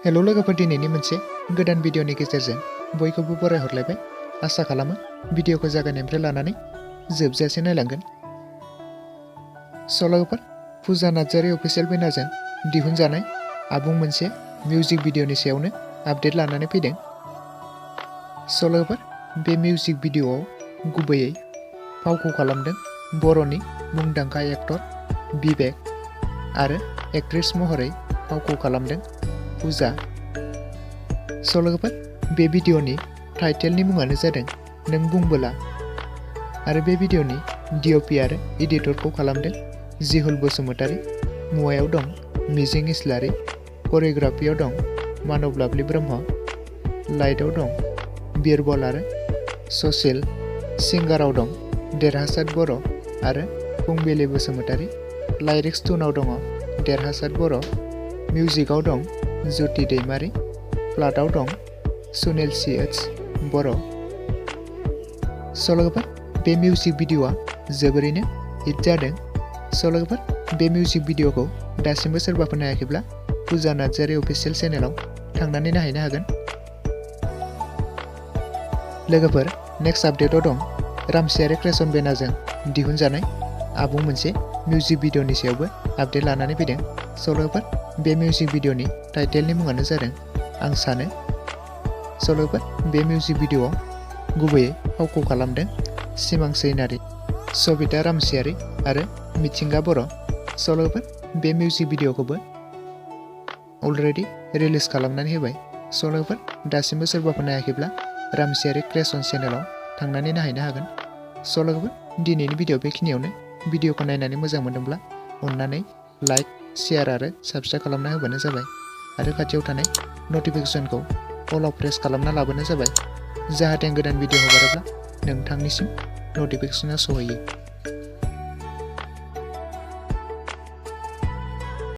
Hello लोगोफोर, दिनैनि मोनसे गोदान भिडिअनि गेजेरजों बयखौबो बरायहरलायबाय। आसा खालामो भिडिअखौ जागायनायनिफ्राय लानानै जोबजासे नायलांगोन। लोगोफोर, फुजा नार्जारी अफिसियेल बेनारजों दिहुनजानाय आबुं मोनसे मिउजिक भिडिअनि सायावनो आपडेट लानानै फैदों। लोगोफोर, बे मिउजिक भिडिअआव गुबैयै फावखौ खालामदों बर'नि मुंदांखा एक्टर बिबेक आरो एक्ट्रेस महरै फावखौ खालामदों फुजा। लोगोफोर, बे भिडिअनि टाइटेलनि मुङानो जादों नों बुंबोला आरो बे भिडिअनि डिअपि आरो एडिटरखौ खालामदों जिहुल बसुमतारी। मुवायाव दं मिजिं इस्लारि, करिय'ग्राफियाव दं मानव लाभलि ब्रह्म, लाइटआव दं बिरबल आरो ससिल, सिंगाराव दं देरहासात बर' आरो फुंबिलि बसुमतारी, लाइरिक्स टुनाव दङ देरहासात बर', मिउजिकआव दं ज्योति दैमारि, प्लाटआव दं सुनिल सिएच बर'। लोगोफोर, बे मिउजिक भिडिअआ जोबोरैनो हिट जादों। लोगोफोर, बे मिउजिक भिडिअखौ दासिमबो सोरबाफोर नायाखैब्ला फुजा नार्जारी अफिसियेल चेनेलाव थांनानै नायहैनो हागोन। लोगोफोर, नेक्स्ट आपडेटआव दं रामसि आरो क्रेसन बेनारजों दिहुनजानाय आबुं मोनसे मिउजिक भिडिअनि सायावबो आपडेट लानानै फैदों। लोगोफोर, बे मिउजिक भिडिअनि टाइटेलनि मुङानो जादों आं सानो। लोगोफोर, बे मिउजिक भिडिअआव गुबैयै फावखौ खालामदों सिमां सैनारि, सबिता रामसियारि आरो मिथिंगा बर'। लोगोफोर, बे मिउजिक भिडिअखौबो अलरेडि रिलिज खालामनानै होबाय। लोगोफोर, दासिमबो सोरबाफोर नायाखैब्ला रामसियारि क्रेसन चेनेलाव थांनानै नायहैनो हागोन। लोगोफोर, दिनैनि भिडिअ बेखिनियावनो। भिडिअखौ नायनानै मोजां मोनदोंब्ला अननानै लाइक, शेयार आरो साबस्क्राइब खालामना होबानो जाबाय आरो खाथियाव थानाय नटिफिकेसनखौ अलाव प्रेस खालामना लाबानो जाबाय, जाहाथे गोदान भिडिअ हगारोब्ला नोंथांनिसिम नटिफिकेसना सहैयो।